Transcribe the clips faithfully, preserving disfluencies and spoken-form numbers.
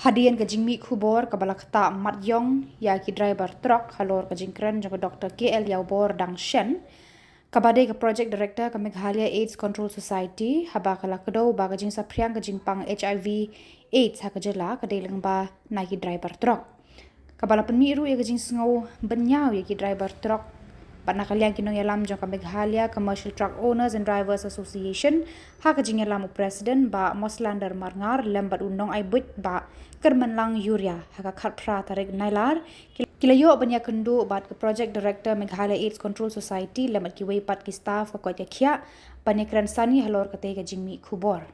Hadien ka jingmih khubor kaba la ktah mat ïong ïa ki driver truck halor ka jingkren jong ka Doktor K L Ïawbor Dangshen, kaba dei ka Project Director ka Meghalaya AIDS Control Society, haba ka la kdew ba ka jingsaphriang ka jingpang H I V AIDS ha ka jylla ka dei lyngba na ki driver truck. Kaba la pynmih ruh ïa ka jingsngew bynñiaw ïa ki driver truck bad na ka liang ki nongïalam jong ka Meghalaya Commercial Truck Owners and Drivers Association, ha ka jingïalam u President Bah Moslander Marngar lem bad u nongai buit Bah Kyrmenlang Ïuria, ha ka khatphra tarik Nailar, ki, ki la ïoh ban ïakynduh bad ka Project Director Meghalaya AIDS Control Society lem bad kiwei pat ki staff ka koit ka khiah ban ïakren sani halor katei ka jingmih khubor.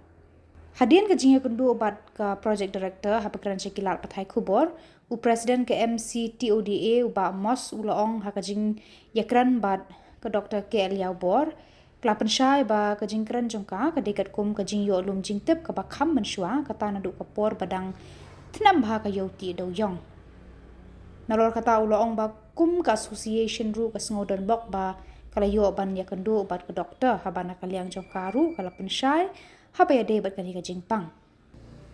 Hadien ka jingïakynduh bad ka Project Director, haba kren sha ki lad pathai khubor, u President ka M C T O D A u Bah Mos u la ong ha ka jingïakren bad ka Doktor K L Ïawbor, ka la pynshai ba ka jingkren jong ka ka dei katkum ka jingïoh lum jingtip kaba kham mynshuwa, kata naduh ka por ba dang thnam bha ka ïew tih dewiong. Nalor kata u la ong ba kum ka association ruh ka sngew donbok ba ka la ïoh ban ïakynduh bad ka doktor, haba na ka liang jong ka ruh ka la pynshai haba ïadei bad kane ka jingpang.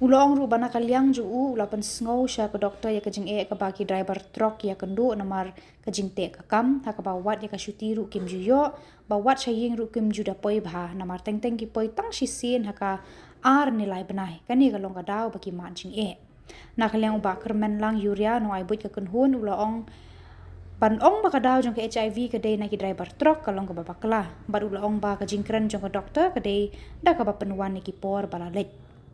U la ong ruh ba na ka liang jong u, u la pynsngew sha ka doktor ïa ka jingeh kaba ki driver truck ki ïakynduh namar ka jingteh ka kam, ha kaba wat ïa ka shuti ruh kim ju ïoh, ba wat sha ïing ruh kim ju da poi bha namar teng teng ki poi tang shisien ha ka ar ne lai bnai. Kane ka long ka daw ba ki mad jingeh. Na ka liang u Bah Kyrmenlang Ïuria, nongai buit ka kynhun, u la ong ban ong ba ka daw jong ka H I V ka dei na ki driver truck ka long kaba bakla. Bad u la ong ba ka jingkren jong ka doktor ka dei da kaba pynwan ïa ki por ba la leit.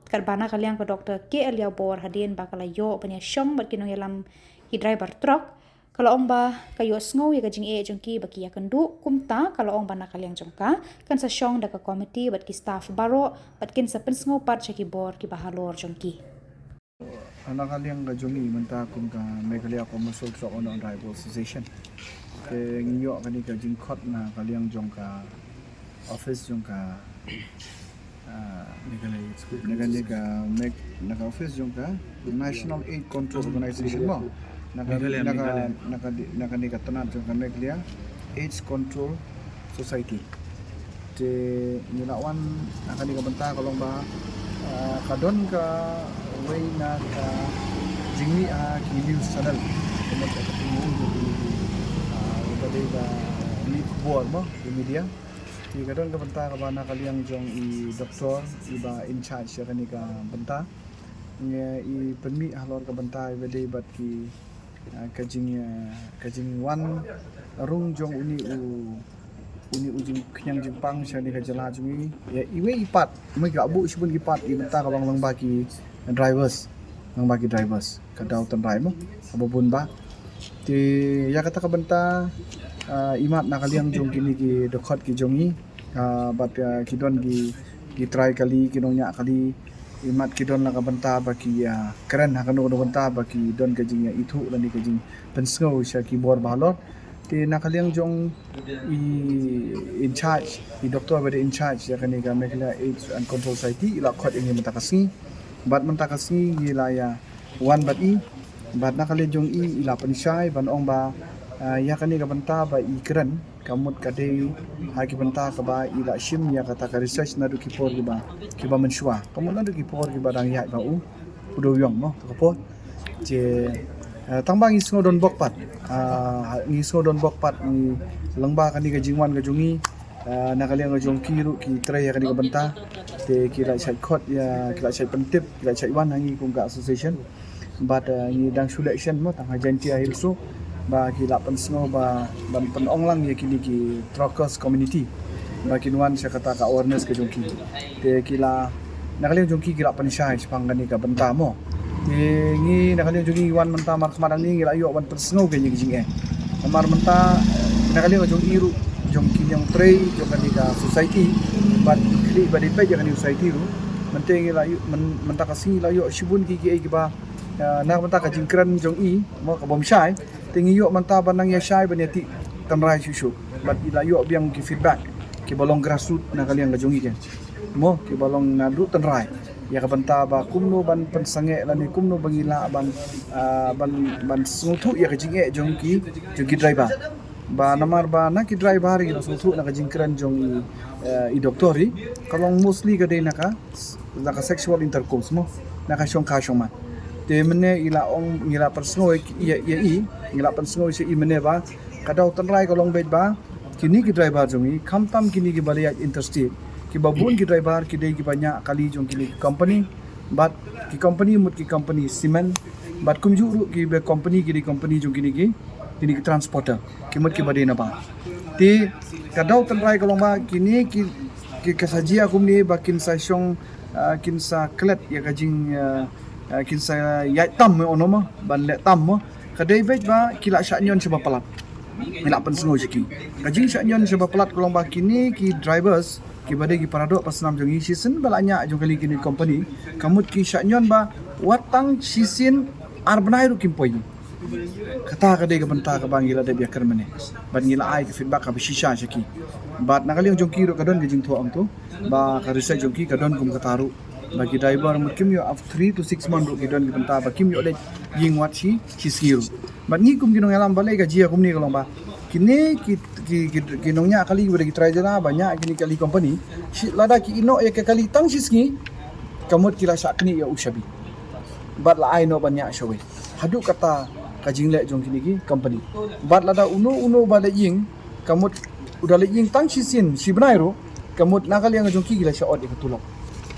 Katba na ka liang ka Doktor K L Ïawbor, hadien ba ka la ïoh ban ïashong bad ki nongïalam ki driver truck, ka la ong ba ka ïohsngew ïa ka jingeh jong ki ba ki ïakynduh, kumta ka la ong ba na ka liang jong ka kan sa shong da ka komiti bad ki staff baroh bad kin sa pynsngew pat sha ki bor kiba halor jong ki. Na ka liang ka jong ngi mynta kum ka Meghalaya Commercial Truck Owner Driver Association, te ngi ïoh kane ka jingkhot na ka liang jong ka office jong ka, ah, na ka, na ka Meg-, na ka office jong ka National AIDS Control Organization mo. Na ka, Meghalaya, na ka, Meghalaya. Na ka di-, na kane ka tnat jong ka Meghalaya AIDS Control Society. Te ngi la wan na kane ka bynta ka long ba, ah, ka don kawei na ka jingmih ha ki news channel. Ka mut ka, ah, ka dei ka mih khubor mo, ki media. Te ka don ka bynta kaba na ka liang jong i doktor iba in charge ïa kane ka bynta, ngi i pynmih halor ka bynta iba dei bad ki, ah, ka jing, ah, ka jingwan rung jong uni u, uni u jingkhñiang jingpang sha kane ka jylla jong ngi. Ïa iwei i pat, mih ka buh shibun ki pat i bynta kaba lyngba ki drivers, lyngba ki drivers. Ka daw tynrai mo, kaba bun ba. Te ïa kata ka bynta, ah, imat na ka liang jong kine ki dkhot ki jong ngi, ah, bad, ah, ki don ki, ki trai kali, ki nongñiah kali, imat ki don la ka bynta ba ki, ah, kren ha kano kano bynta ba ki don ka jingïaithuh lane ka jingpynsngew sha ki bor ba halor. Te na ka liang jong i in charge, i doktor ba dei in charge ïa kane ka Meghalaya AIDS and Control Society, i la khot ïa ngi mynta ka sngi. Bad mynta ka sngi ngi la ïa wan bad i, bad na ka liang jong i, i la pynshai ban ong ba, ah, ïa kane ka bynta ba i kren, ka mut ka dei ha ki bynta kaba i la shim ïa kata ka research naduh ki por kiba, kiba mynshuwa. Ka mut naduh ki por kiba dang ïaid bad u, u dewiong mo, ka por. Te, ah, tang ba ngi sngew donbok pat, ah, ngi sngew donbok pat, ngi lyngba kane ka jingwan ka jong ngi, ah, na ka liang ka jong ki ruh ki trei ïa kane ka bynta. Te ki la shait khot ïa, ki la shait pyntip, ki la shait wan ha ngi kum ka association. Bad, ah, ngi dang shu leh shen mo tang ha Jaintia Hills ruh, ba ki la pynsngew ba ban pynong lang ïa kine ki truckers community ba kin wan sha kata ka awareness ka jong ki. Te ki la, na ka liang jong ki ki la pynshai shaphang kane ka bynta mo. Te ngi na ka liang jong ngi wan mynta markhmat hangne ngi la ïoh ban pynsngew ka jingeh. Namar mynta na ka liang jong i ruh, jong ki nongtrei jong kane ka society, bad ki khlieh ba dei peit ïa kane ka society ruh, mynta ngi la ïoh, myn-, mynta ka sngi la ïoh shibun ki, kiei kiba, ah, na ka bynta ka jingkren jong i mo ka bym shai. Te ngi ïoh mynta ba nang ïa shai ban ïa tih tynrai shuh shuh. Bad i la ïoh biang ki feedback kiba long grassroot na ka liang ka jong i ke mo, kiba long naduh tynrai ïa ka bynta ba kumno ban pynsangeh lane kumno ba ngi lah ban, ah, ban, ban sngewthuh ïa ka jingeh jong ki, jong ki driver. Ba namar ba na ki driver i la sngewthuh na ka jingkren jong i, eh, i doktor i, ka long mostly ka dei na ka, na ka sexual intercourse mo, na ka shongkha shongman. Te mynne i la ong, ngi la pynsngew ïa, ïa, ïa i, ngi la pynsngew ïa i mynne ba ka daw tynrai ka long beit ba kine ki driver jong i, khamtam kine ki ba la ïaid interstate, ki ba bun ki driver ki dei ki ba ñiah kali jong kine ki company, bad ki company mut ki company cement, bad kumjuh ruh ki ba company ki dei company jong kine ki, kine ki transporter, ki mut ki ba dei na bar. Te ka daw tynrai ka long ba kine ki, ki ka sa jia kumne ba kin sa shong, ah, kin sa klet ïa ka jing, ah, ah, kin sa ïaid tam mo, ono mo, ban leh tam mo. Ka dei beit ba ki la shah ñion shaba palat. Ngi la pynsngew sha ki. Ka jing shah ñion shaba palat ka long ba kine ki drivers ki ba dei ki para doh para snam jong ngi, shisien ba la ñiah jong kali kine company, ka mut ki shah ñion ba wat tang shisien ar bnai ruh kim poi. Kata ka dei ka bynta kaba ngi la dep ïakren mynne. Bad ngi la ai ka feedback kaba shisha sha ki. Bad na ka liang jong ki ruh ka don ka jingthoh hangto ba ka research jong ki ka don kum kata ruh. Ba ki driver mut kim ïoh, after three to six months ruh ki don ki bynta ba kim ïoh leit ïing wat shi, shi sngi ruh. Bad ngi kum ki nongïalam balei ka jia kumne ka long ba kine ki, ki, ki, ki nongñiah kali ba dei ki trai jylla ba ñiah kine kali company, shi lada ki ïehnoh ïa ka kali tang shi sngi, ka mut ki la shah knieh ïa u shabi. Bad la ai noh ban ñiah shawei. Haduh kata ka jingleh jong kine ki company. Bad lada uno uno ba leit ïing, ka mut u da leit ïing tang shisien shi bnai ruh, ka mut na ka liang jong ki ki la shah ot ïa ka tulop.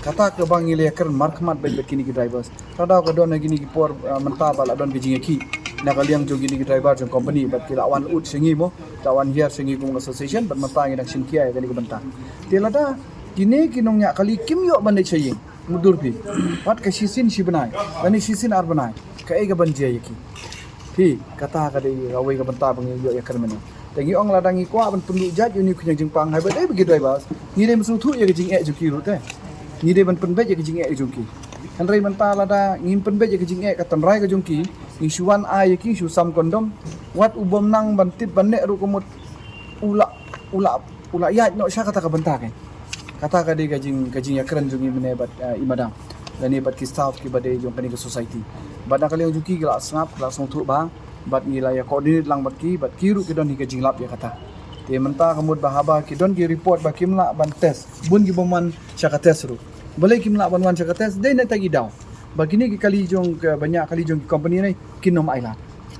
Kata kaba ngi la ïakren markhmat bad, bad kine ki drivers. Lada ka don ha kine ki por, ah, mynta ba la don ka jingïakhih na ka liang jong kine ki driver jong company, bad ki la wan ud sha ngi mo, ki la wan hiar sha ngi kum association, bad mynta ngi dang shim khia ïa kane ka bynta. Te lada kine ki nongñiah kali kim ïoh ban leit sha ïing, mutdur phi, wat ka shisien shi bnai, lane shisien ar bnai, kaei kaban jia ïa ki? Phi, kata ka dei kawei ka bynta ba ngi ïoh ïakren mynne. Te ngi ong lada ngi kwah ban pynduh jait ïa une u khñiang jingpang, haba dei ba ki drivers, ngi dei ban sngewthuh ïa ka jingeh jong ki ruh te. Ngi dei ban pynbeit ïa ka jingeh jong ki. Hynrei mynta lada ngim pynbeit ïa ka jingeh, ka tynrai ka jong ki, ngi shu wan ai ïa ki, shu sam condom, wat u bym nang ban tip ban neh ruh ka mut u la, u la, u la ïaid noh sha kata ka bynta kein. Kata ka dei ka jing, ka jingïakren jong ngi mynne bad, eh, i madam, lane bad ki staff ki ba dei jong kane ka society. Bad na ka liang jong ki ki la sngap, ki la sngewthuh bha, bad ngi la ïa coordinate lang bad ki, bad ki ruh ki don hi ka jinglap ïa kata. Te mynta ka mut ba haba ki don ki report ba kim lah ban test, bun ki bym wan sha ka test ruh. Balei kim lah ban wan sha ka test? Dei na kata ki daw ba kine ki kali jong ka, ba ñiah kali jong ki company ne, kin ym ailad.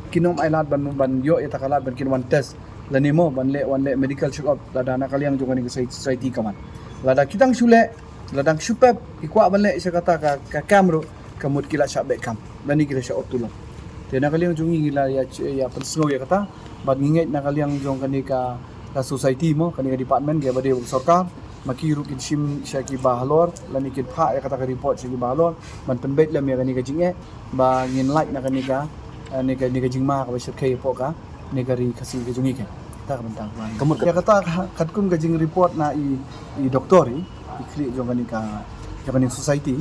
Kin ym ailad ban, ban ïoh ïa kata ka lad ban kin wan test lane mo ban leh, wan leh medical check up lada na ka liang jong kane ka society ka wan. Lada ki dang shu leh, lada dang shu pep, ki kwah ban leh sha kata ka, ka kam ruh, ka mut ki la shah beh kam lane ki la shah ot tulop. Te na ka liang jong ngi ngi la ïa, ïa pynsngew ïa kata. Bad ngi ngeit na ka liang jong kane ka, ka society mo, kane ka department, kaba dei ka sorkar, ma ki ruh kin shim sha ki ba halor lane kin phah ïa kata ka report sha ki ba halor ban pynbeit lem ïa kane ka jingeh, ba ngin lait na kane ka, eh, ne ka, ne ka jingma kaba shyrkhei hapoh kane ka ri Khasi ka jong ngi kein. Kata ka bynta ka ba ngi. Ka mut ka, ïa kata ka, katkum ka jingreport na i, i doktor i, i khlieh jong kane ka, jong kane society,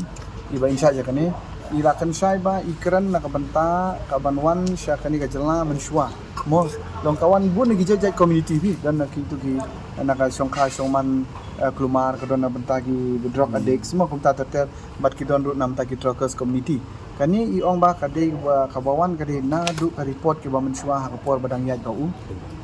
i ba in charge ïa kane, i la kynshai ba i kren na ka bynta kaban wan sha kane ka jylla mynshuwa. Mo, long ka wan bun na ki jait jait community phi, don na kitu ki, na ka Shongkha Shongman, eh, kulmar ka don na bynta ki drug addicts mo, kumta ter ter, bad ki don ruh na bynta ki truckers community. Kane i ong ba ka dei ba, kaba wan ka dei naduh ka report kiba mynshuwa ha ka por ba dang ïaid ba u,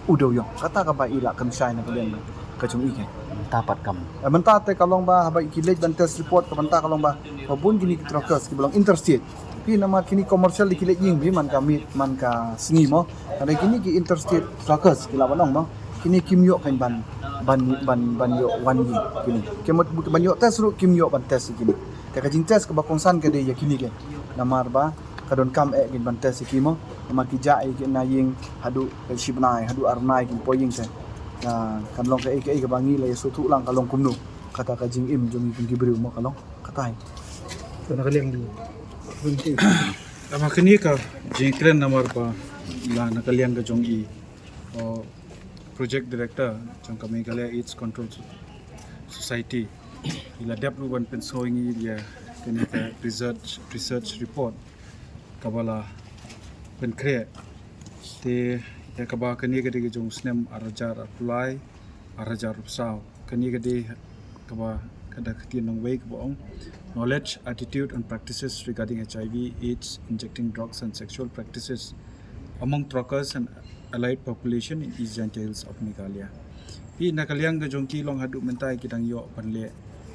u dewïong. Kata kaba i la kynshai na ka liang ka jong i kein. Mynta pat kam. Eh, mynta te ka long ba haba ki leit ban test report ka bynta ka long ba, ba bun kine ki truckers kiba long interstate. Phi, namar kine commercial de ki leit ïing phi man ka miet man ka sngi mo. Hynrei kine ki interstate truckers ki la ban ong mo, kine kim ïoh kein ban, ban, ban, ban ïoh wan ïing kine. Ki mut ban ïoh test ruh kim ïoh ban test ïa kine. Te ka jingtest kaba kongsan ka dei ïa kine kein. Namar ba ka donkam eh kein ban test ïa ki mo. Namar ki jah ïa ki na ïing haduh shi bnai, haduh ar bnai kin poi ïing te. Ka, kan long kaei kaei kaba ngi la ïa sngewthuh lang ka long kumno. Kata ka jingim jong ngi kum ki briew mo ka long katai. Te na ka liang jong, namar kane ka jingkren namar ba la na ka liang ka jong i, o, project director jong ka Meghalaya AIDS Control So-, Society, i la dep ruh ban pynsngew ïa ngi ïa kane ka research, research report kaba la pynkhreh. Te ïa kaba kane ka dei ka jong u snem ar hajar arphew lai, ar hajar arphew saw. Kane ka dei kaba ka da ka ktien nongwei kaba ong, Knowledge, Attitude and Practices Regarding H I V, AIDS, Injecting Drugs and Sexual Practices Among Truckers and Allied Population in East Jaintia Hills of Meghalaya. Phi, na ka liang ka jong ki long haduh mynta ki dang ïoh ban leh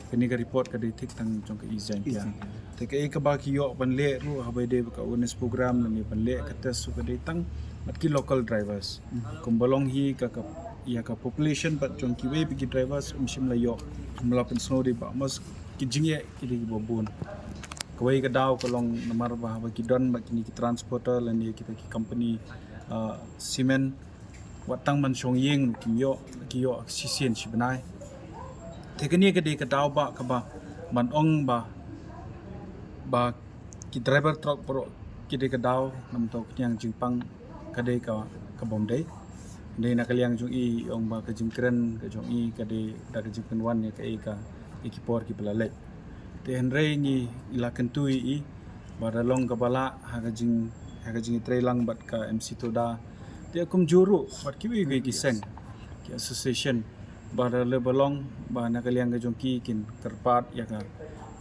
kane ka report ka dei thik tang jong ka East Jaintia. East Jaintia. Kaei kaba ki ïoh ban leh ruh haba dei ka awareness program lane ban leh ka test ruh ka dei tang bad ki local drivers. Kumba long hi ka, ka ïa ka population bad jong kiwei pat ki drivers um shym la ïoh, um la pynsngew dei ba mos ki jingeh ki dei kiba bun. Kawei ka daw ka long namar ba haba ki don bad kine ki transporter lane kita ki company, ah, cement, wat tang ban shong ïing ruh kim ïoh, ki ïoh shisien shi bnai. Te kane ka dei ka daw ba kaba ban ong ba, ba ki driver truck baroh ki dei ka daw namar ka khñiang jingpang ka dei ka, ka bym dei. Dei na ka liang jong i ong ba ka jingkren ka jong i ka dei da ka jingpynwan ïa kaei ka, ïa ki por kiba la leit. Te hynrei ngi la kyntu ïa i ba da long kaba lah ha ka jing, ha ka jingïatreilang bad ka M C Toda. Te kumjuh ruh bad kiwei kiwei ki seng, ki association, ba da leh ba long ba na ka liang ka jong ki kin kyrpad ïa ka,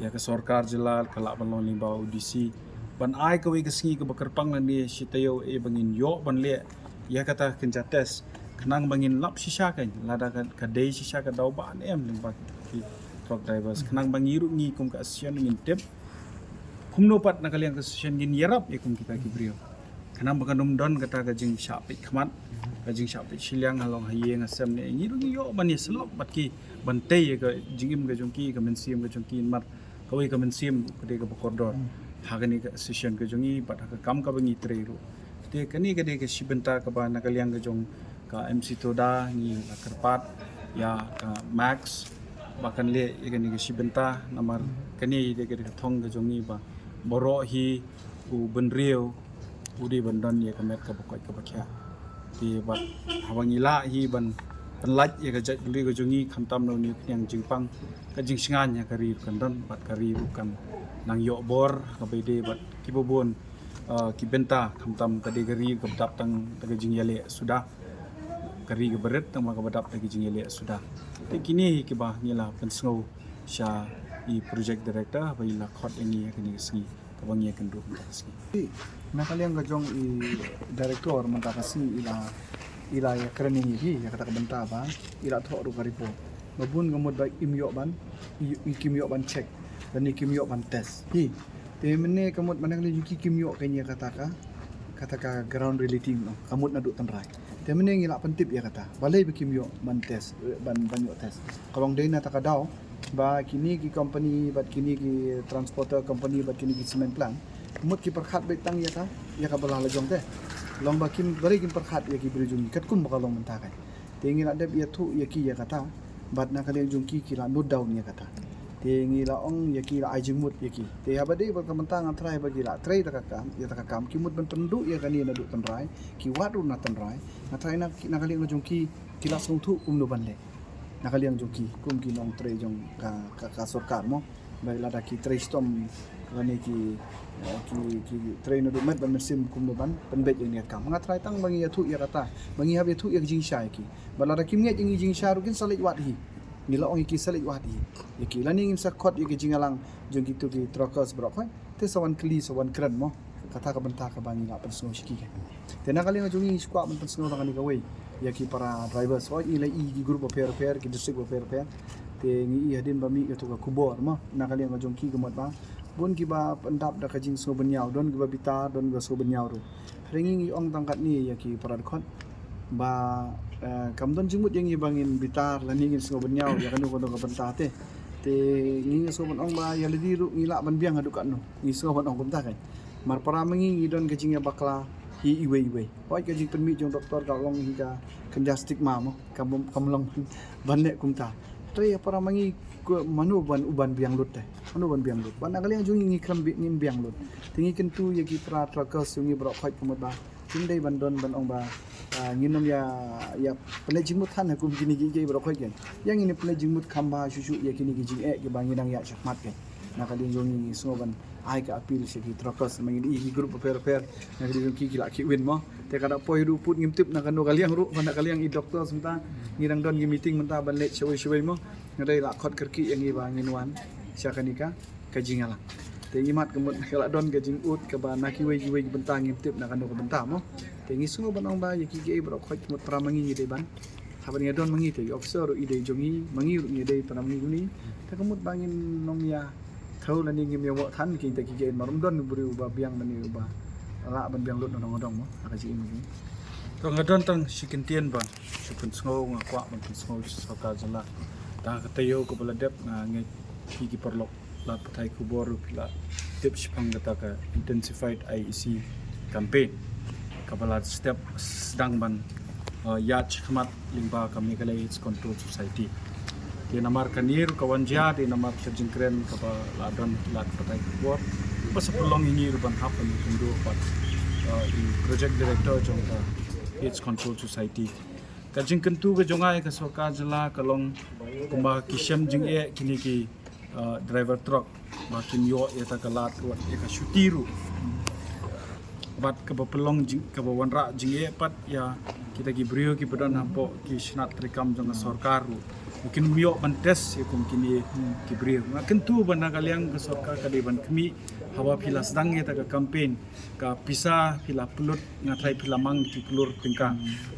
ïa ka sorkar jylla ka lah ban long lyngba u D C ban ai kawei ka sngi kaba kyrpang lane shi taïew eh ba ngin ïoh ban leh ïa kata ka kynja test. Khnang ba ngin lap shisha kan, lada ka, ka dei shisha ka daw ba ne em lyngba ki truck drivers. Khnang ba ngi ruh ngi kum ka association ngin tip kumno pat na ka liang ka association ngin ïarap ïa kum kita ki briew. Khnang ba kan ym don kata ka jingshah peit khmat, ka jingshah peit shiliang halong ha ïing ha sem ne. Ngi ruh ngi ïoh ban ïasyllok bad ki ban tei ïa ka jingim ka jong ki, ka mynsiem ka jong ki namar kawei ka mynsiem ka dei kaba kordor ha kane ka association ka jong ngi bad ha ka kam kaba ngi trei ruh. Te kane ka dei ka shi bynta kaba na ka liang ka jong ka M C Toda ngi la kyrpad ïa ka Max ba kan leh ïa kane ka shi bynta namar kane dei ka, dei ka thong ka jong ngi ba baroh hi u bynriew u dei ban don ïa ka met kaba koit kaba khiah. Te bad haba ngi lah hi ban pynlait ïa ka jaitbynriew ka jong ngi khamtam na une u khñiang jingpang, ka jingshngaiñ ha ka ri ruh kan don bad ka ri ruh kan nang ïoh bor kaba ïadei bad kiba bun, ah, ki bynta khamtam ka dei ka ri kaba dap tang da ka jingïaleh suda. Ka ri kaba rit tang ba kaba dap da ka jingïaleh suda. Te kine hi kiba ngi la pynsngew sha i project director ba i la khot ïa ngi ha kane ka sngi kaba ngi ïakynduh mynta ka sngi. Na ka liang ka jong i director mynta ka sngi i la, i la ïakren ïa ngi hi ïa kata ka bynta ba i la thoh ruh ka report. Ba bun ka mut ba im ïoh ban, i, i kim ïoh ban check lane kim ïoh ban test hi. Te mynne ka mut mynne ka liang jong ki kim ïoh ka ïa kata ka, kata ka ground reality noh, ka mut naduh tynrai. Te mynne ngi la pyntip ïa kata. Balei ba kim ïoh ban test, ban, ban ïoh test. Ka long dei na kata ka daw ba kine ki company bad kine ki transporter company bad kine ki cement plant mut ki pyrkhat beit tang ïa ka, ïa kaba la lajong te. Long ba kim, balei kim pyrkhat ïa ki briew jong ngi katkum ba ka long mynta ka. Te ngi la dep ïathuh ïa ki ïa kata bad na ka liang jong ki ki la note down ïa kata. Te ngi la ong ïa ki, la ai jingmut ïa ki. Te haba dei bad ka mynta nga tharai ba ki la trei da ka kam, ïa da ka kam ki mut ban pynduh ïa kane naduh tynrai, ki wad ruh na tynrai. Nga tharai na, na ka liang jong ki ki la sngewthuh kumno ban leh. Na ka liang jong ki kum ki nongtrei jong ka, ka, ka sorkar mo. Ba lada ki trei shitom lane ki, eh, ki, ki trei naduh met ban mynsiem kumno ban pynbeit ïa kane ka kam. Nga tharai tang ba ngi ïathuh ïa kata, ba ngi hap ïathuh ïa ka jingshisha ïa ki. Ba lada kim ngeit ïa ngi jingshisha ruh kin sa leit wad hi. Ngi la ong ïa ki sa leit wad hi ïa ki. Lane ngin sa khot ïa ki jingïalang jong kito ki truckers baroh khoit. Te sa wan kylli, sa wan kren mo. Kata ka bynta kaba ngi la pynsngew sha ki. Te na ka liang jong ngi ngi shu kwah ban pynsngew tang kane kawei ïa ki para drivers. Hooid ngi la ïohi ki group bapher bapher, ki district bapher bapher. Te ngi ïohi hadien ba mih kato ka khubor mo. Na ka liang jong ki ka mut ba bun kiba pyndap da ka jingsngew bynñiaw, don kiba bitar, don kiba sngew bynñiaw ruh. Hynrei ngi ngi ong tang katne ïa ki para dkhot ba, eh, kam don jingmut ïa ngi ba ngin bitar lane ngin sngew bynñiaw ïa kano kano ka bynta te. Te ngi ngi sngew ban ong ba ïa lade ruh ngi lah ban biang haduh katno. Ngi sngew ban ong kumta kan. Mar para ma ngi ngi don ka jingïabakla hi iwei iwei. Hooid ka jingpynmih jong doktor ka long hi ka kynja stigma mo. Kam, kam long ban leh kumta. Hynrei para ma ngi ko mano ban, u ban biang lut te. Mano ban biang lut. Ba na ka liang jong ngi ngi khlem bi-, ngim biang lut. Te ngi kyntu ïa ki para truckers jong ngi baroh khoit ka mut ba kim dei ban don ban ong ba, ah, ngin ym ïa, ïa pynleit jingmut than ha kum kine kiei kiei baroh khoit kan. Ïa ngin pynleit jingmut kham bha shuh shuh ïa kine ki jingeh kiba ngi dang ïaid shakhmat kan. Na ka liang jong ngi ngi sngew ban ai ka appeal sha ki truckers ma ngi ïa ki group bapher bapher. Na ka liang jong ki ki la ki win mo. Te ka da poi ruh put ngim tip na kano ka liang ruh, ba na ka liang i doctors mynta ngi dang don ki meeting mynta ban leit shawei shawei mo. Nga dei la khot kyrkieh ïa ngi ba ngin wan sha kane ka, ka jingïalang. Te ngi mat ka mut ka la don ka jingud kaba na kiwei kiwei ki bynta ngim tip na kano ka bynta mo. Te ngi sngew ban ong ba ïa ki kiei baroh khoit ka mut para ma ngi ngi dei ban, haba ngi don ma ngi te i officer ruh i dei jong ngi, ma ngi ruh ngi dei para ma ngi jong ngi. Te ka mut ba ngin ym ïa Lane ngim ïa wad than kita ki jait mar um don briew ba biang lane ba lah ban biang lut na dong dong mo ha ka jingim. To nga don tang shi kyntien ban shu pynsngew, nga kwah ban pynsngew sha sorkar jylla. Tang ka taïew kaba la dep nga ngeit phi ki paralok lad pathai khubor ruh phi la tip shaphang kata ka intensified I E C campaign kaba la step sdang ban uh, ïaid shakhmat lyngba ka Meghalaya AIDS Control Society. Te namar kane ruh ka wan jia dei namar ka jingkren kaba la don lad pathai khubor ba sa pynlong ïa ngi ruh ban hap ban ïakynduh bad uh, i project director jong ka AIDS Control Society. Ka jingkyntu ka jong nga ïa ka sorkar jylla ka long kumba ki shem jingeh kine ki uh, driver truck ba kin ïoh ïa ta ka lad wat ïa ka shuti ruh. Bad kaba pynlong jing, kaba wanrah jingeh pat ïa kita ki briew kiba don hapoh ki shnat treikam jong ka sorkar ruh. Ba kin ym ïoh ban test ïa kum kine ki briew. Nga kyntu ba na ka liang ka sorkar ka dei ban khmih haba phi la sdang ïa ta ka campaign, ka pisa phi la pynlut, nga tharai phi la mang ki klur tyngka.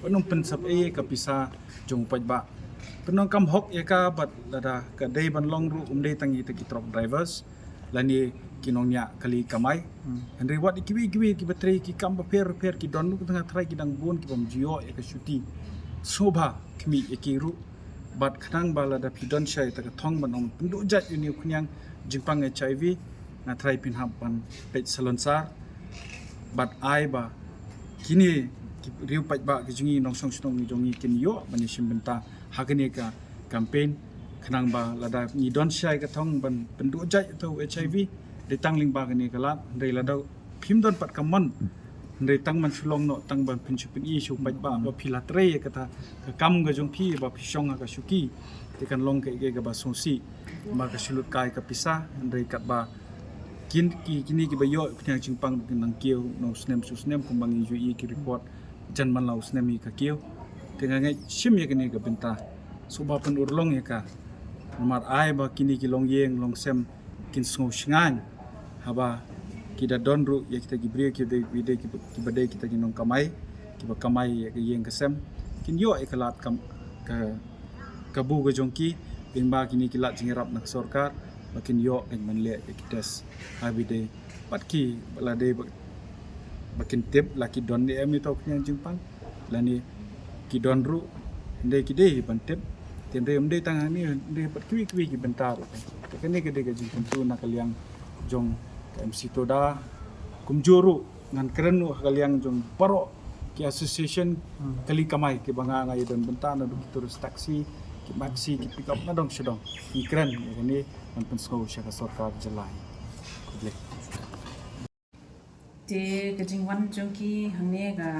Ban ym pynsap ei ka pisa jong u paidbah. Pyndonkam hok ïa ka bad lada ka dei ban long ruh um dei tang ïa kita ki truck drivers lane ki nongñiah kali kamai. Hynrei wat ïa kiwei kiwei kiba trei ki kam bapher bapher ki don ruh, nga tharai ki dang bun ki bym ju ïoh ïa ka shuti. Sngewbha khmih ïa ki ruh bad khnang ba lada phi don shai ta ka thong ban ong pynduh jait ïa une u khñiang jingpang H I V, nga tharai phin hap ban peit salonsar bad ai ba kine ki riew paidbah ki jong ngi, nongshong shnong ki jong ngi kin ïoh ban ïashim bynta ha kane ka campaign, khnang ba lada ngi don shai ka thong ban pynduh jait ïa u H I V dei tang lyngba kane ka lad. Hynrei lada phim don pat ka mon, hynrei tang ban shu long noh tang ban pyn shu pyni sha u paidbah ba phi la trei ïa kata ka kam ka jong phi ba phi shong ha ka shuki, te kan long kaei kaei kaba sngewsih. Ba ka shu lut kai ka pisa, hynrei katba kin ki, kine kiba ïoh khñiang jingpang kin nang kiew na u snem sha u snem kumba ngi ju ïohi ki report, jan man la u snem hi ka kiew. Te nga ngeit shim ïa kane ka bynta, sngewbha pynurlong ïa ka. Namar ai ba kine ki longïing longsem kin sngew shngaiñ haba ki da don ruh ïa kita ki briew ki dei, ki dei, kiba dei kita ki nongkamai, kiba kamai ïa ka ïing ka sem, kin ïoh ïa ka lad kam, ka kabu ka jong ki, lyngba kine ki lad jingïarap na ka sorkar ba kin ïoh kan ban leh ïa ki test. Haba dei pat ki ba la dei ba, ba kin tip la ki don ne em ïa uto u khñiang jingpang lane ki don ruh, hynrei ki dei ban tip. Te hynrei ym dei tang hangne, hynrei pat kiwei kiwei ki bynta ruh. Te kane ka dei ka jingkyntu na ka liang jong ka M C Toda. Kumjuh ruh ngan kren ruh ha ka liang jong baroh ki association kali kamai kiba nga, nga ïadon bynta, naduh ki tourist taxi, ki maxi, ki pickup, na dong sha dong. Ngi kren ïa kane ban pynsngew sha ka sorkar jylla hi. Khublei. Te ka jingwan jong ki hangne ka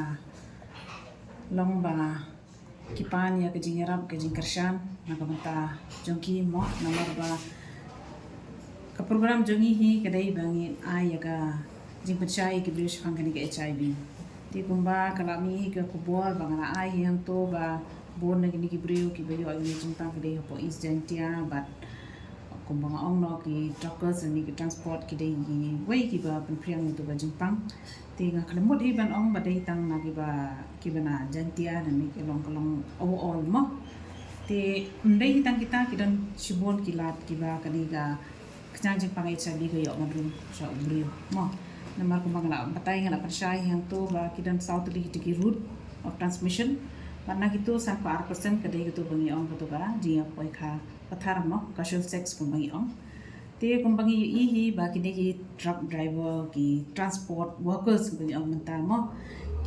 long ba ki pan ïa ka jingïarap, ka jingkyrshan na ka bynta jong ki mo, namar ba ka program jong ngi hi ka dei ba ngin ai ïa ka jingpynshai ïa ki briew shaphang kane ka H I V. Te kumba ka la mih hi ka khubor ba nga la ai hi hangto ba bun na kine ki briew kiba ïoh ïa kane ka jingpang ka dei hapoh East Jaintia bad kumba nga ong noh ki truckers ne ki transport ki dei kiwei kiba pynphriang ïa uto ka jingpang. Te nga khlem mut hi ban ong ba dei tang na kiba, kiba na Jaintia ne, ne ki long, ka long overall mo. Te ym dei hi tang kita, ki don shibun ki lad kiba kane ka khñiang jingpang H I V ka ïoh man rung sha u briew mo. Namar kumba nga la batai, nga la pynshai hangto ba ki don saw tylli kita ki route of transmission. Bad na kito sanphew ar percent ka dei kato ba ngi ong kato ka jingïapoi kha pathar mo, casual sex kumba ngi ong. Te kumba ngi ïohi hi ba kine ki truck driver, ki transport workers kumba ngi ong mynta mo,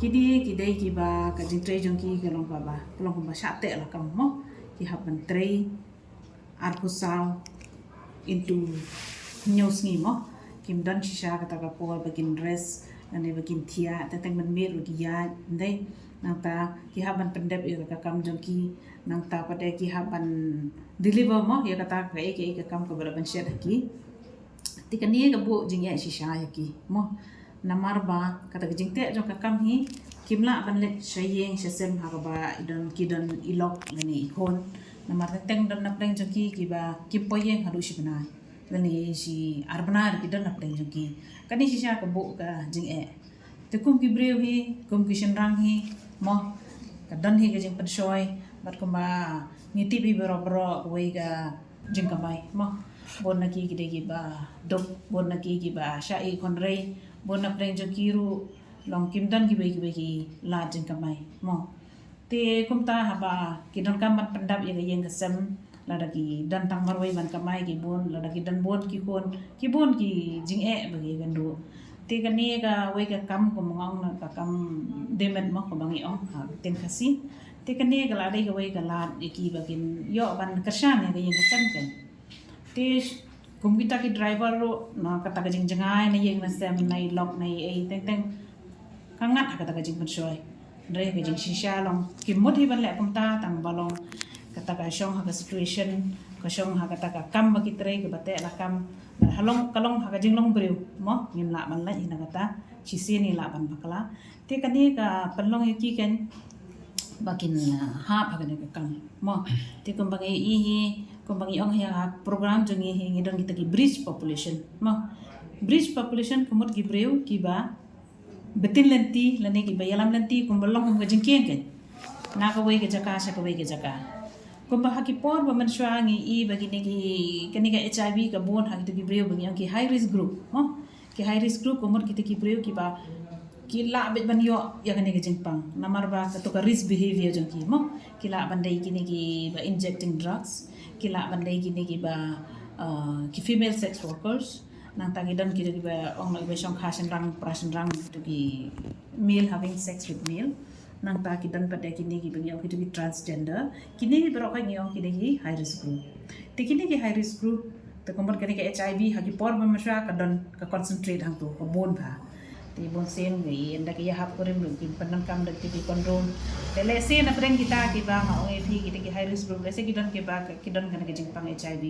kine ki dei kiba ka jingtrei jong ki ka long kaba, ka long kumba shah teh lakam mo. Ki hap ban trei arphew saw into hynñiew sngi mo. Kim don shisha kata ka por ba kin rest lane ba kin thiah, teng teng ban miet ruh ki ïaid, ym dei. Nangta ki hap ban pyndep ïa ka kam jong ki, nangta pat de ki hap ban deliver mo ïa kata kaei kaei ka kam kaba la ban shet ha ki. Te kane ka buh jingeh shisha ïa ki mo. Namar ba kata ka jingteh jong ka kam hi kim lah ban leit sha ïing sha sem ha kaba i don, ki don i lok lane i khun. Namar teng teng don na pdeng jong ki kiba kim poi ïing haduh shi bnai lane shi ar bnai ruh ki don na pdeng jong ki. Kane shisha ka buh ka jingeh. Te kum ki briew hi, kum ki shynrang hi mo, ka don hi ka jingpynshoi bad kumba ngi tip hi baroh baroh kawei ka jingkamai mo. Bun na ki ki dei kiba duk, bun na ki kiba shah ïeh khun rei, bun na pdeng jong ki ruh long kim don kiwei kiwei ki lad jingkamai mo. Te kumta haba ki donkam ban pyndap ïa ka ïing ka sem, lada ki don tang marwei ban kamai ki bun, lada ki don bun ki khun, ki bun ki jingeh ba ki ïakynduh. Te kane kawei ka kam kumba nga ong, ka kam demet mo kumba ngi ong ha ktien Khasi. Te kane ka la dei kawei ka lad ïa ki ba kin ïoh ban kyrshan ïa ka ïing ka sem kan. Te kum kita ki driver ruh, na kata ka jingjngai na ïing na sem, na i lok, na i ei teng teng, ka ngat ha kata ka jingpynshoi. Hynrei ka jingshisha long kim mut hi ban leh kumta, tang ba long kata ka shong ha ka situation, ka shong ha kata ka kam ba ki trei, kaba teh la kam. Bad ha long, ka long ha ka jinglong briew mo, ngim lah ban leh hi na kata. Shisien ngi lah ban bakla. Te kane ka pynlong ïa ki kan ba kin, ah, hap ha kane ka kam mo. Te kumba ngi ïohi hi, kumba ngi ong hi ha program jong ngi hi, ngi don kita ki bridge population mo. Bridge population ka mut ki briew kiba btin lynti lane kiba ïalam lynti kumba long kum ka jingkieng kan, na kawei ka jaka sha kawei ka jaka. Kumba ha ki por ba mynshuwa ngi ïohi ba kine ki, kane ka H I V ka bun ha kito ki briew ba ngi ong ki high risk group mo. Ki high risk group ka mut kita ki briew kiba ki lah beit ban ïoh ïa kane ka jingpang namar ba kato ka risk behavior jong ki mo. Ki lah ban dei kine kiba injecting drugs, ki lah ban dei kine kiba, uh, ki female sex workers. Nangta ki don kito kiba ong lah kiba shongkha shynrang pra shynrang, kito ki male having sex with male. Nangta ki don pat de kine kiba ngi ong kito ki transgender. Kine kiba rok ngi ong kine ki high risk group. Te kine ki high risk group, te kumba kane ka H I V ha ki por ba mynshuwa ka don ka concentrate hangto ka bun bha. Te bun sien ngi ynda ki ïahap kurim ruh ki pyndonkam da kito ki condom. Te lehse na pdeng kita kiba nga ong ïa phi kita ki high risk group, lehse ki don kiba ki don kane ka jingpang H I V.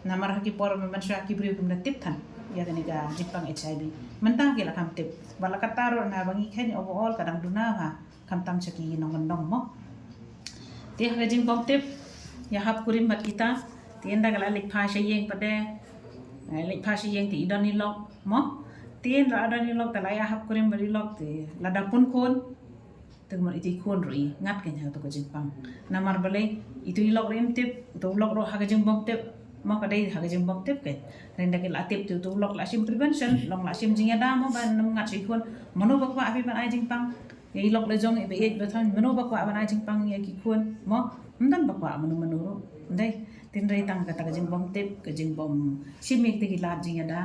Namar ha ki por ba mynshuwa ki briew kim da tip than ïa kane ka jingpang H I V. Mynta ki la kham tip. Bad la katta ruh na ba ngi kheiñ overall ka dang duna bha. Khamtam sha ki nongkyndong mo. Te ha ka jingbym tip, ïahap kurim bad kita. Te ynda ka la leit phai sha ïing pat de, eh, leit phai sha ïing te i don i lok mo. Te ynda la don i lok te la ïahap kurim bad i lok, te lada pun khun, te kumno ito i khun ruh i ngat kein ha kato ka jingpang. Namar balei, ito i lok ruh im tip, uto u lok ruh ha ka jingbym tip mo, ka dei ha ka jingbym tip kein. Hynrei ynda ki la tip te uto u lok la shim prevention, long la shim jingïada mo ban ym ngat sha i khun. Mano ba kwah phi ban ai jingpang ïa i lok la jong, iba ïeit ba thang, mano ba kwah ban ai jingpang ïa ki khun mo? Ym don ba kwah mano mano ruh. Dei, hynrei tang kata ka jingbym tip, ka jingbym shim ïa kita ki lad jingïada.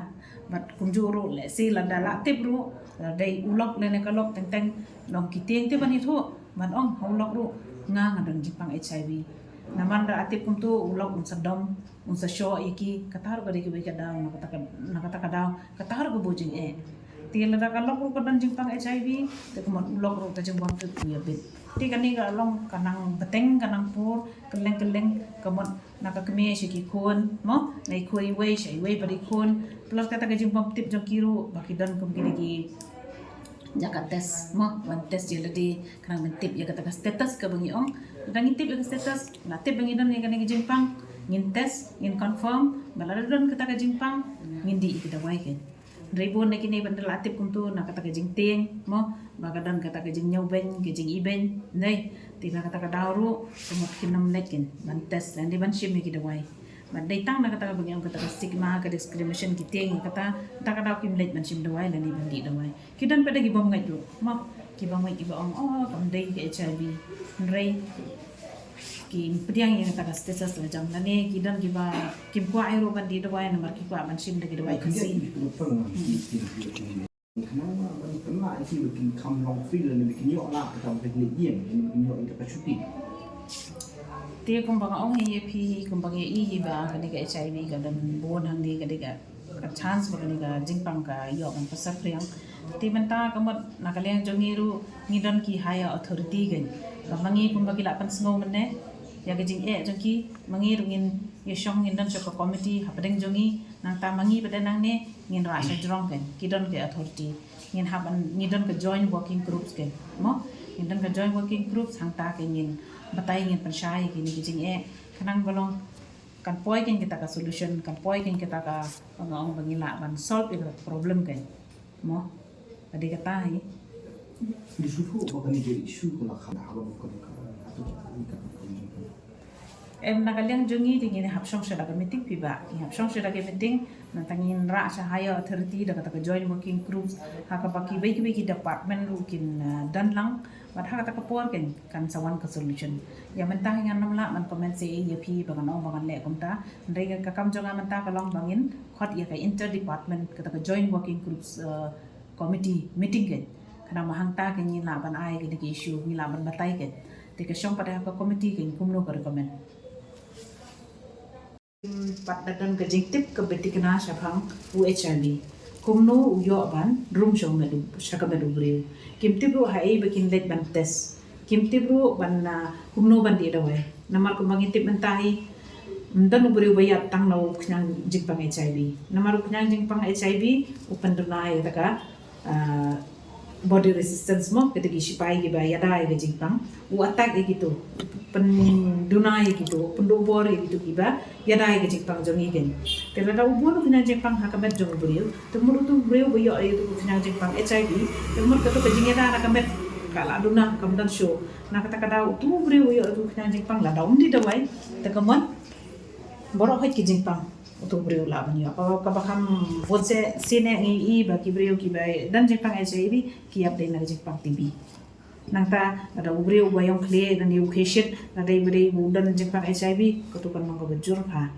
Bad kumjuh ruh lehse lada la tip ruh, lada dei u lok lane ka lok teng teng, long ki tieng te ban ïathuh ban ong ha u lok ruh nga nga don jingpang H I V. Namar da la tip kumto u lok un sa dom, un sa shoh ïa ki, kata ruh ka dei kawei ka daw, na kata ka, na kata ka daw kata ruh ka bun jingeh. Te lada ka lok ruh ka don jingpang H I V, te kumno u lok ruh ka jingbym tip u ïa bit. Te kane ka long ka nang bteng ka nang pur, kylleng kylleng, ka mut na ka kmie sha ki khun mo, na i khun iwei sha iwei pat i khun. Plus kata ka jingbym tip jong ki ruh ba ki don kum kine ki jaka test mo, ban test ïa lade, khnang ban tip ïa kata ka status kaba ngi ong. Lada ngi tip ïa ka status, la tip ba ngi don ïa kane ka jingpang, ngin test, ngin confirm. Bad lada don kata ka jingpang, ngin dih ïa ki dawai kein. Hynrei bun na kine ba ynda la tip kumto, na kata ka jingtieng mo, ba ka don kata ka jingñiewbeiñ, ka jingibeiñ, dei. Te na kata ka daw ruh ka mut kin ym leit kein ban test lane ban shim ïa ki dawai. Bad dei tang na kata kaba ngi ong kata ka stigma, ka discrimination, ki tieng ïa kata, kata ka daw kim leit ban shim dawai lane ban dih dawai. Ki don pat de kibym ngeit ruh mo, kibym ngeit, kiba ong oh kam dei ka H I V. Hynrei kim pdiang ïa kata ka status la jong, lane ki don kiba kim kwah ruh ban dih dawai namar ki kwah ban shim da ki dawai Khasi. Khnang ban pynlah ïa ki ba kin kham long free lane ba kin ïoh lah kata ba phin leit ïing, ba kin ïoh ïa ka chuti. Te kumba nga ong hi ïa phi, kumba ngi ïohi hi ba kane ka H I V ka don bun hangne, ka dei ka, ka chance ba kane ka jingpang ka ïoh ban pynsaphriang. Te mynta ka mut na ka liang jong ngi ruh ngi don ki higher authority kein, ba ma ngi kumba ki la pynsngew mynne ïa ka jingeh jong ki, ma ngi ruh ngin ïashong, ngin don shuh ka committee hapdeng jong ngi, nangta ma ngi pat de nangne ngin rah sha jrong kein, ki don ki authority. Ngin hap ban, ngi don ka joint working groups kein mo, ngin don ka joint working groups, hangta kein ngin batai, ngin pynshai ïa kine ki jingeh, khnang ba long kan poi kein kita ka solution, kan poi kein kita ka, ba nga ong ba ngin lah ban solve ïa ka problem kein mo. Ka dei kata hi. Di shu ba kane ka issue ka la kham ha ba ka ka ka ka ka Em, na ka liang jong ngi te ngin hap shong sha da ka meeting phi ba. Ngi hap shong sha da ka meeting, nangta ngin rah sha higher authority da kata ka joint working groups, ha kaba kiwei kiwei ki department ruh kin, ah, don lang. Bad ha kata ka por kan, kan sa wan ka solution. Ïa mynta hi ngan nym lah ban comment seh ïa phi ba ngan ong ba ngan leh kumta. Hynrei ka kam jong nga mynta ka long ba ngin khot ïa ka inter department, kata ka joint working groups, ah, committee meeting kan. Khnang ba hangta kan ngin lah ban ai kine ki issue, ngin lah ban batai kan. Te ka shong pat ha ka committee kan kumno ka recommend. Pat da don ka jingtip kaba thikna shaphang u HIV. Kumno u ïoh ban rung sha ka met u, sha ka met u briew. Kim tip ruh ha ei ba kin leit ban test. Kim tip ruh ban, ah, kumno ban dih dawai. Namar kumba ngi tip mynta hi, ym don u briew ba ïap tang na u khñiang jingpang HIV. Namar u khñiang jingpang HIV u pynduna ïa kata ka, ah, body resistance mo, kita ki sipai kiba ïada ïa ka jingpang. U attack ïa kito, pynduna ïa kito, pynduh bor ïa kito kiba ïada ïa ka jingpang jong ngi kan. Te lada u bun u khñiang jingpang ha ka met jong u briew, te mut utu u briew ba ïoh ïa utu u khñiang jingpang HIV, te mut kato ka jingïada na ka met ka la duna, kam don shuh. Na kata ka daw utu u briew ba ïoh ïa utu u khñiang jingpang lada um dih dawai, te ka mut baroh hi ki jingpang utu u briew lah ban ïoh. Kaba, kaba kham bun sien, sien ngi i ba ki briew kiba don jingpang HIV ki ïap dei na ka jingpang TB. Nangta lada u briew uba ïong khlieh, lane u khie shit, lada dei ba dei u don jingpang HIV, kato kan long kaba jur bha.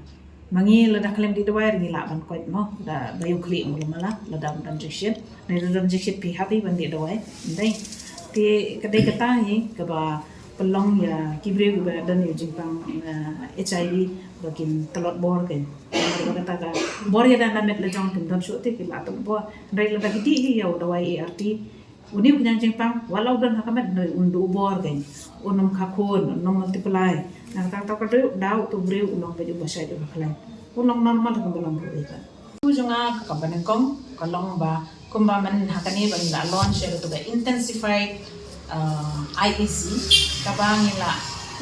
Ma ngi lada khlem dih dawai ruh ngi lah ban koit mo, da ba ïong khlieh mo, lada, lada ym don jingshit, lada don jingshit phi hap hi ban dih dawai. Dei. Te ka dei kata hi kaba pynlong ïa ki briew kiba don ïa u jingpang, eh, HIV ba kin tlot bor kan. Namar ba kata ka bor ïada na met la jong kim don shuh te ki la tlot bor. Hynrei lada ki dih hi ïa u dawai ART, une u khñiang jingpang, wat la u don ha ka met, hynrei un duh bor kan. Un ym kha khun, un ym multiply. Na kata ka daw, daw utu u briew un long beit uba shait uba khlaiñ. Un long normal ha kaba long ruh kan. Katu jong nga ka kaba nyngkong ka long ba kumba mynta ha kane ba ngi la launch ïa katu ka intensified, uh, IEC, kaba ngi la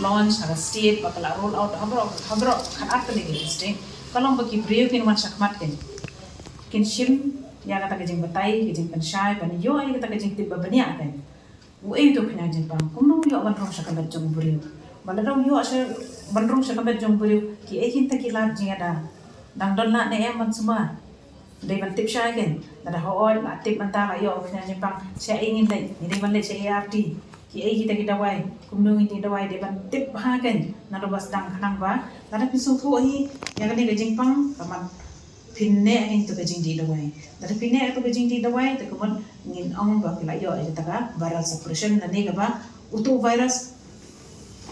launch ha ka state ba ka la roll out ha baroh, ha baroh khatar tylli ki district. Ka long ba ki briew kin wan shakhmat kan, kin shim ïa kata ka jingbatai, ka jingpynshai, ban ïoh ïa kata ka jingtip ba bniah kan. Uei utu u khñiang jingpang, kumno u ïoh ban rung sha ka met jong u briew. Ba lada u ïoh sha, ban rung sha ka met jong u briew, kiei kita ki lad jingïada. Dang don lad ne em ban sumar. Dei ban tip shai kan. Lada hooid la tip mynta la ïoh u khñiang jingpang, shaei ngin leit, ngi dei ban leit sha ART. Kiei kita ki dawai, kumno ngin dih dawai, dei ban tip bha kan. Naduh ba sdang khnang ba lada phi sngewthuh hi ïa kane ka jingpang, ka mat phin neh ïa kata ka jingdih dawai. Lada phin neh ïa kata ka jingdih dawai, te ka mut ngin ong ba phi la ïoh ïa kata ka viral suppression, lane kaba utu u virus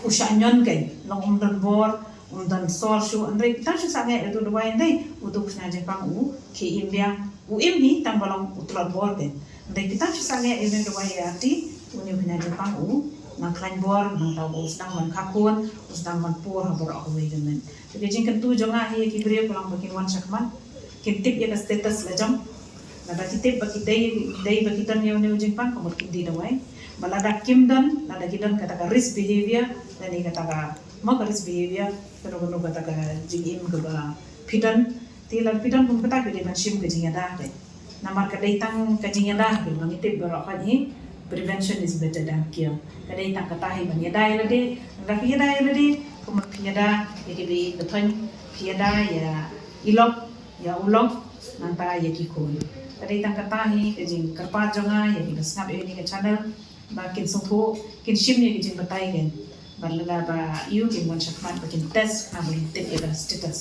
u shah ñion kan, long um don bor, um don sor shuh, hynrei phi tang shu sangeh ïa utu u dawai, hynrei utu u khñiang jingpang u khie im biang, u im hi tang ba long u tlot bor kan. Hynrei phi tang shu sangeh ïa une u dawai ART, une u khñiang jingpang u nang khlaiñ bor, nangta u sdang ban kha khun, u sdang ban pur ha baroh kawei ka met. Te ka jingkyntu jong nga hi ïa ki briew ka long ba kin wan shakhmat, kin tip ïa ka status la jong. Lada ki tip ba ki dei, dei ba ki don ïa une u jingpang, ka mut kin dih dawai. Ba lada kim don, lada ki don kata ka risk behavior, lane kata ka, mo, ka risk behavior, kano kano kata ka jingim kaba phi don. Te lada phi don kum kata, phi dei ban shim ka jingïada te. Namar ka dei tang ka jingïada, ba ngi tip baroh khoit hi, prevention is better than cure. Ka dei tang kata hi ban ïada ïa lade, lada phi ïada ïa lade, ka mut phi ïada ïa kiba ïeit bathoiñ, phi ïada ïa i lok, ïa u lok, nangta ïa ki khun. Ka dei tang kata hi ka jingkyrpad jong nga ïa kiba sngap ïa kane ka channel, ba kin sngewthuh, kin shim ïa ki jingbatai kan. Bad lada ba ïoh kin wan shakhmat ba kin test, khnang ba kin tip ïa ka status.